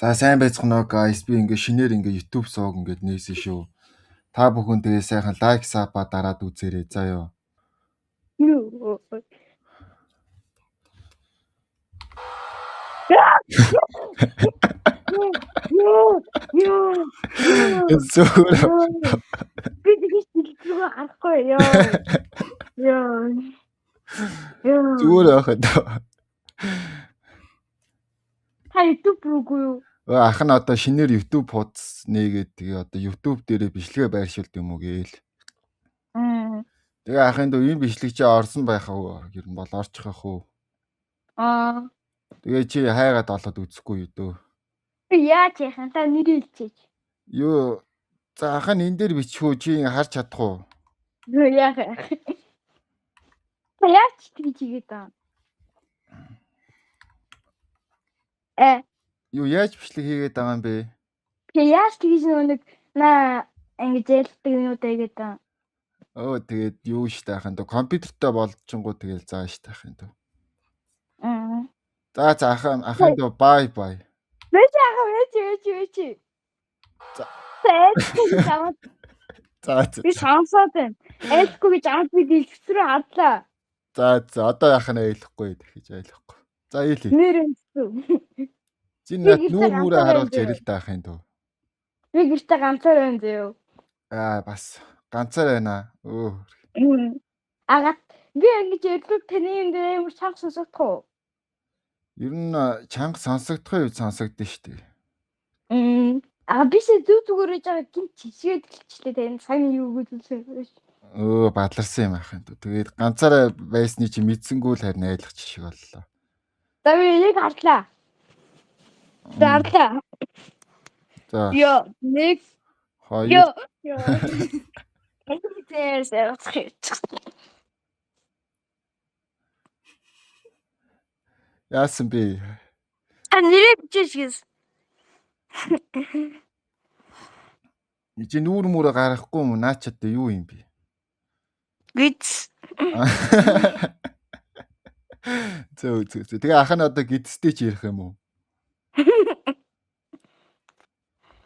За сайн байцгаана уу guys. Би ингээ шинээр ингээ YouTube сувг ингээд нээсэн шүү. Та бүхэн тэгээ сайхан like sub-а дараад үзээрэй. За ёо. Юу. Юу. Юу. Зүгээр. Би тэгэж дэлгэрүү харахгүй ёо. Ёо. Ёо. Зүгээр байх ээ. Та YouTube руугүй юу? Ах нь одоо шинээр YouTube хуудас нээгээд тэгээ одоо YouTube дээрээ бичлэгээ байршуулд юм уу гээл. Тэгээ ахын дүү энэ бичлэг чи орсон байх уу? Ер нь бол орчих ах уу? Аа. Тэгээ чи хайгаад олоод үзэхгүй юу дөө? Би яаж яах юм? Та нэрээ хэлчихээч. Юу за ах нь энэ дээр бичих үү? Чи харж чадах уу? Юу яах юм? Та яаж тэгж хийгээд байгаа юм? Э, Юу яаж бичлэг хийгээд байгаа юм бэ? би яаж тэгж нөгөө нэг наа ингэж зээлдэг юмудаа хийгээд байгаа юм? Өө тэгээд юу штэ ахын дөө компьютертэй болчингуу тэгэл заа штэ ахын дөө. За за ахын ахын дөө бай бай. Вэж яах вэ? Вэж вэж вэж. За. За гэж аваад За за. би сонсоод байна. Айлхгүй гэж аваад би дэлгэц рүү харлаа. За за одоо яах нь айлахгүй тэгэж айлахгүй. За ийлээ. Нэр өнсөн. Чи Би над гэртээ нүүр мүрээ ганцаар харуулж байна ярил л да ахын дөө. Би гэртээ ганцаар байна зөө. Аа бас ганцаар байна. Өө Агаад би ингэж ярьдаг таны юм дээр амар чанга сонсогдох уу? ер нь чанга сонсогдохын үед сонсогдсон шүү дээ. Аа би шээ зүг зүгээр байж байгаа гинт чишгээд гэлчлээ тань сайн юу гэдүүлсэн юм бэ? Өө бадларсан юм ахын дөө. Тэгээд ганцаараа байсны чи мэдсэнгүү л харин айлах шиг боллоо. За би яг харлаа. За харлаа. За Йо, нэг хоёр ёо. Ёо. Тэрс явах. яасан бэ? Та нэрээ бичээч гэс. Чи нүүр мүрээ гаргахгүй юм уу? Наа чи одоо юу юм бэ? Гиц. Зөө зөө зөө. Тэгээ ах нь одоо гидстэй чи ярих юм уу?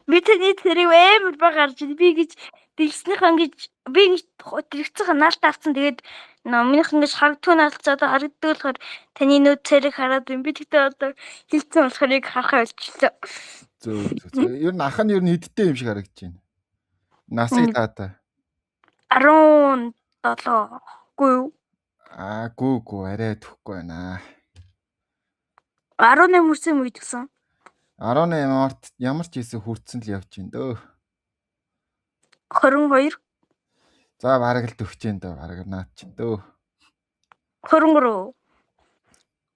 Би таны тэрийг амар баг гарч ир. Би гэж дэлгэснийхээ ингэж би ингэж дэлгэцийнхээ наалт авсан. Тэгээд номынх ингэж харагдгүй наалт одоо харагддаг болохоор таны нүүд царийг хараад байна. Би тэгтээ одоо хилцэн болохоор яг харахаа болчихлоо. Зөө зөө зөө. Ер нь ах нь ер нь хэдтэй юм шиг харагдаж байна. Насыг таатай. 17 үгүй юу? Аа гүү гүү арай түхгүй байна. 18 хүрсэн юм гэсэн. 18 ямар ч хийсэн хүртсэн л явж байна дөө. 22 За бараг л төгч юм дөө. Бараг наад чинь дөө. 23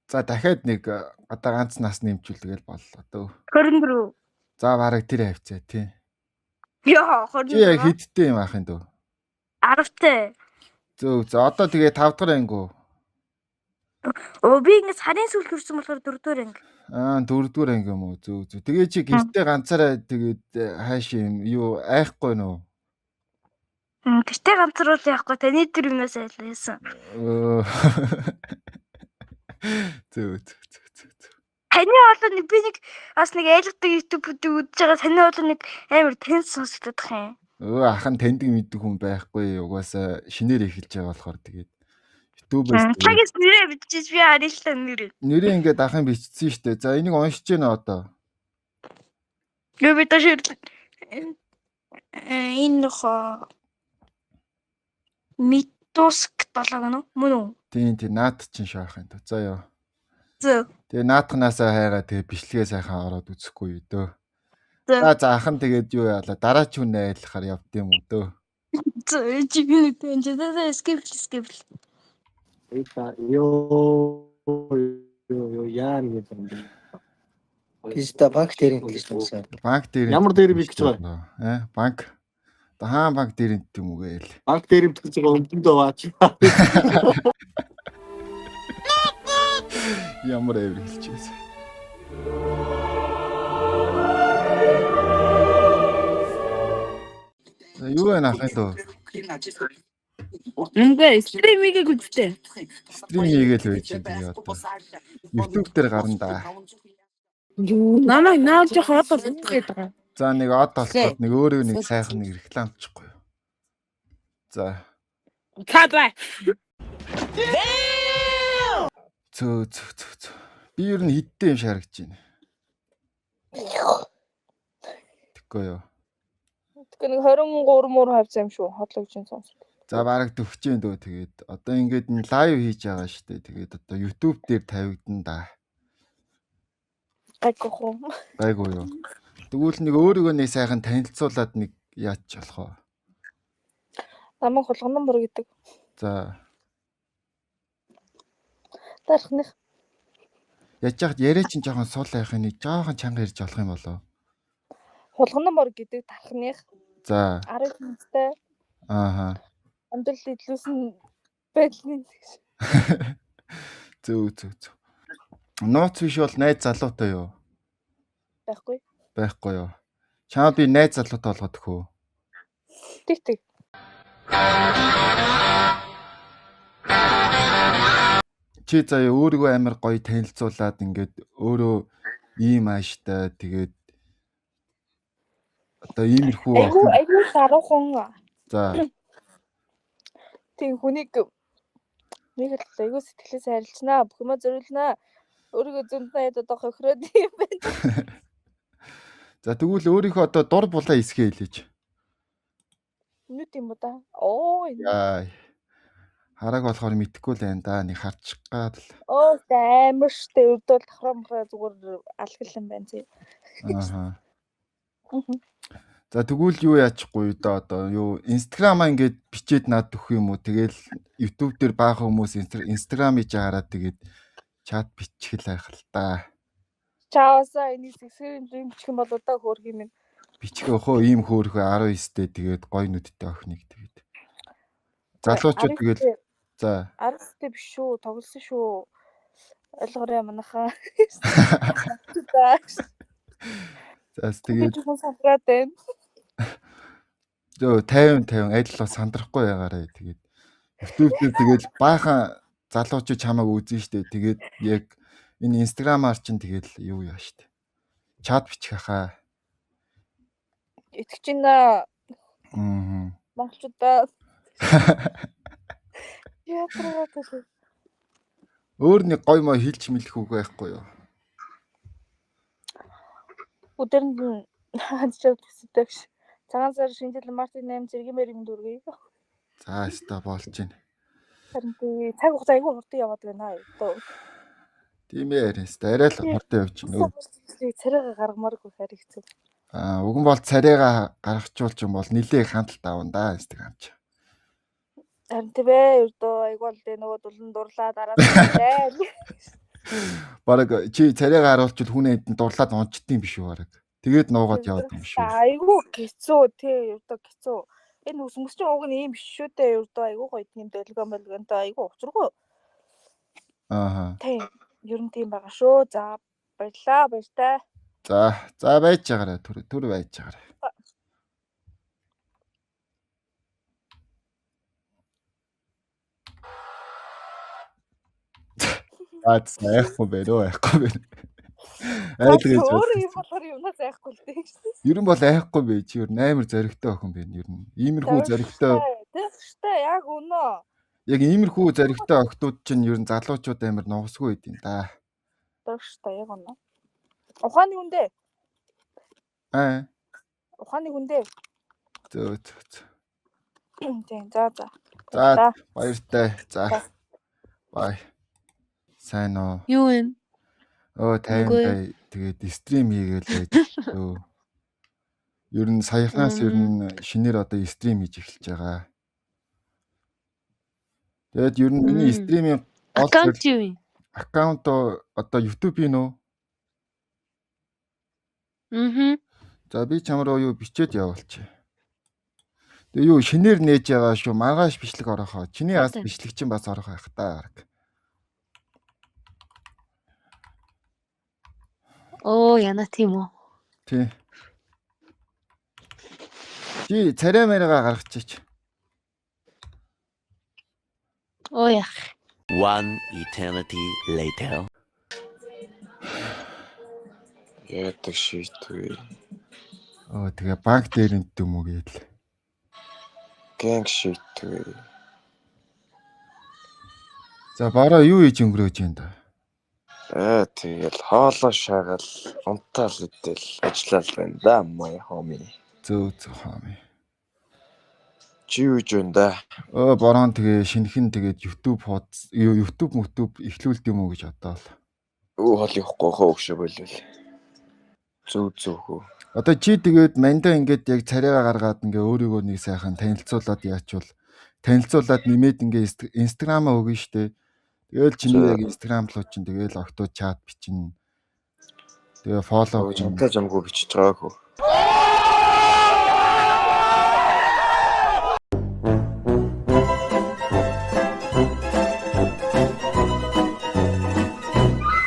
За дахиад нэг одоо ганц нас нэмжүүл тэгэл боллоо дөө. 24 За бараг тэр хавцаа тий. Яа Чи яг 24 хэдтэй юм ахын дөө? 10-тай. Зөв зөв. Одоо тэгээ 5 дахь анги уу? Оо би ингэ сарын сүүлд хүрсэн болохоор 4 дугаар анги. Аа 4 дугаар анги юм уу? Зөв зөв. Тэгээ чи гэртээ ганцаараа тэгээд хайш юм юу айхгүй нөө? Гэртээ ганцаар бол яахгүй таны тэр юмнаас айлсан. Өө. Зөв зөв зөв зөв зөв. Таны болоо нэг би нэг бас нэг айлгадаг YouTube-үүдийг үзэж байгаа таны болоо нэг амар тэнс сонсогдох юм. Өө ах нь таньдаг мэддэг хүн байхгүй. Угаасаа шинээр эхэлж байгаа болохоор тэгээд YouTube-ээс тэгээд Тагс нэрээ бичиж би харилтаа нэрээ. нэрээ ингээд ахын бичсэн штэ. За энийг уншиж гэнэ одоо. Юу би тааш энэ нөхөө Митуск 7 гэнэ үү? Мөн үү? Тийм тийм наад чинь шоох юм дөө. За ёо. Зөв. Тэгээ наадхнаасаа хайгаа тэгээ бичлэгээ сайхан ороод үзэхгүй юу дөө. Зөв. За за ах нь тэгээд юу яалаа дараа ч хүн айлахаар явд юм уу дөө. Зөв чи би нэг тэн чи за skip skip. Йоо ёо яа нэг юм бэ? Писта банк дээр ингэж юмсан. Банк дээр Ямар дээр би гэж байгаа? Аа банк. Одоо хаан банк дээр энт юм уу гээл. Банк дээр имтгэж байгаа өмдөндөө баач. Ямар авир хэлчихсэн. За юу вэ ахын дөө? Үнгүй стримигийг үзтээ. Стрим хийгээл байж чинь тэгээ одоо. YouTube дээр гарна да. Юу намайг наа жоох од болдог гэдэг байгаа. За нэг од олцоод нэг өөрөө нэг сайхан нэг рекламчихгүй юу. За. Та бай. Цөө цөө цөө цөө. Би ер нь хидтэй юм шаргаж байна. Тэгэхгүй юу. Тэгэхээр нэг 23 мөр хавцаа юм шүү. Хотлогчийн сонс. За бараг төгчээн дөө тэгээд одоо ингээд энэ лайв хийж байгаа шүү дээ. Тэгээд одоо YouTube дээр тавигдан да. Гайгүй хуу. Гайгүй юу. Тэгвэл нэг өөрийгөө нэг сайхан танилцуулаад нэг яаж болох вэ? Намайг хулганан мөр гэдэг. За Дархных яаж яхад яриа чинь жоохон сул байх юм нэг жоохон чанга ирж болох юм болов. хулганан мөр гэдэг тархных За 10 хүнстэй ааха. амьдрал идлүүлсэн байдлын гэж. Зөө зөө зөө. Нууц биш бол найз залуутай юу? Байхгүй. Байхгүй юу? Чамаа би найз залуутай болгоод өгөө. Тэг тэг. Чи заяа өөрийгөө амар гоё танилцуулаад ингээд өөрөө ийм ааштай тэгээд одоо иймэрхүү Айгу охин- айгу даруухан За тийм хүнийг нэг л айгу сэтгэлээс харилцнаа, бүх юмаа зориулнаа. Өөрийгөө зөндөө яд одоо хохироод юм байна. За тэгвэл өөрийнхөө одоо дур булаа хэсгээ хэлээч. Нүд юм уу да? Оо энэ. Яа. Харааг болохоор мэдэхгүй л байна да. Нэг харчих гад л. Оо амар штэ өрдөөл давхраа махраа зүгээр алгал юм байна зэ. Ааха. За тэгвэл юу яачихгүй да одоо юу Instagram-аа ингээд бичээд над өгөх юм уу? Тэгэл YouTube дээр баахан хүмүүс Instagram хийж хараад тэгээд чат бичих л байх л та. Чаавасаа энийг сэгсгэр юм бичих юм бол удаа хөөрх юм. Бичих өхөө ийм хөөрхөө 19-тэй тэгээд гой нүдтэй охиныг тэгээд. Залуучууд тэгэл за 19-тэй биш шүү, тоглосон шүү. Ойлгоорой манайхаа. за тэгээд Тэгээд хүн сандраад байна. зөө 50 50 аль бол сандрахгүй байгаарэ тэгээд YouTube дээр тэгэл баахан залуучууд чамайг үзэн штэ тэгээд яг энэ Instagram-аар чинь тэгэл юу яа штэ. Чат бичих хаа. Итгэж байна. Аа. Монголчуудаа. Яатраа тэр. Өөр нэг гой мо хилч мэлэх үг байхгүй юу? Өдөрөнд нь хандчаад төсөдөг ш. Цагаан сар шинэ жил мартын 8 зэргийн мэрийн дүргий. За өста болж байна. Харин тий цаг хугацаа айгүй хурдан яваад байна аа. Тийм ээ өста арай л хурдан явж байна. Царайгаа гаргамааргүй харин хэцүү. Аа уг нь бол царайгаа гаргachуулч юм бол нилээх хандлт авна да Instagram чи. Харин тий бэ ердөө айгүй л дээ нөгөө дулан дурлаа дараа нь. Бараг чи царайгаа харуулчвал хүн энд дурлаад унчдсан биш үү бараг. Тэгээд нуугаад яваад юм шүү. Айгүй хэцүү тий ердөө хэцүү. Энэ үс мөс чинь уг нь ийм биш шүү дээ ердөө айгүй гоё тийм долгион болгонтой айгүй учиргүй. Ааха. Тийм ер нь тийм байгаа шүү. За баярлаа баяртай. За за байж байгаарай түр түр байж байгаарай. Аа за яахгүй байна уу яахгүй байна. Айлгаж өөр юм болохоор юмнаас айхгүй л дээ. Ер нь бол айхгүй бэ чи ер нь амар зоригтой охин байна ер нь. Иймэрхүү зоригтой Тийм шүү дээ яг өнөө. яг иймэрхүү зоригтой охтууд чинь ер нь залуучууд амар нугасгүй байд юм да. Тийм шүү дээ яг өнөө. Ухааны хүндээ. Аа Ухааны хүндээ. зөө зөө зөө. Тийм за за. За баяртай. За. Бай. Сайн уу. Юу юм? Өө 50 Үгүй. бай. Тэгээд стрим хийгээл байж. Өө. Ер нь саяхнаас ер нь шинээр одоо стрим хийж эхэлж байгаа. Тэгээд ер нь миний стримийн гол Аккаунт юу юм? аккаунт одоо YouTube-ийн үү? Мм. За би чам руу юу бичээд явуулчих. Тэгээ юу шинээр нээж байгаа шүү. Маргааш бичлэг орохоо. Чиний бас бичлэг чинь бас орох байх та. Оо яна тийм үү. Тий. Чи царай мэрага гаргачих. Оо яах. One eternity later. Яадаг shit вэ? Оо, тэгээ банк дээр энт юм уу гээл. Gang shit вэ? За, бараа юу хийж өнгөрөөж юм да? Аа, тэгэл хоолоо шагаал, унтаал идэл ажиллаал байна да, my homie. Зөө зөө, homie. Чи юу хийж байна да? Оо, борон тэгээ шинхэн тэгээд YouTube хуудас юу, YouTube YouTube эхлүүлд юм уу гэж бодоол. Өө, хол явахгүй хөө өгшөө болвол. Зөв зөв хөө. Одоо чи тэгээд мандаа ингээд яг царайгаа гаргаад ингээ өөрийгөө нэг сайхан танилцуулаад яачвал, танилцуулаад нэмээд ингээ Instagram-аа өгнө штэ. Тэгээл чиний яг Instagram руу чинь тэгээл октоо чат бичнэ. Тэгээ follow Чамтай жамгүй бичиж байгаа хөө.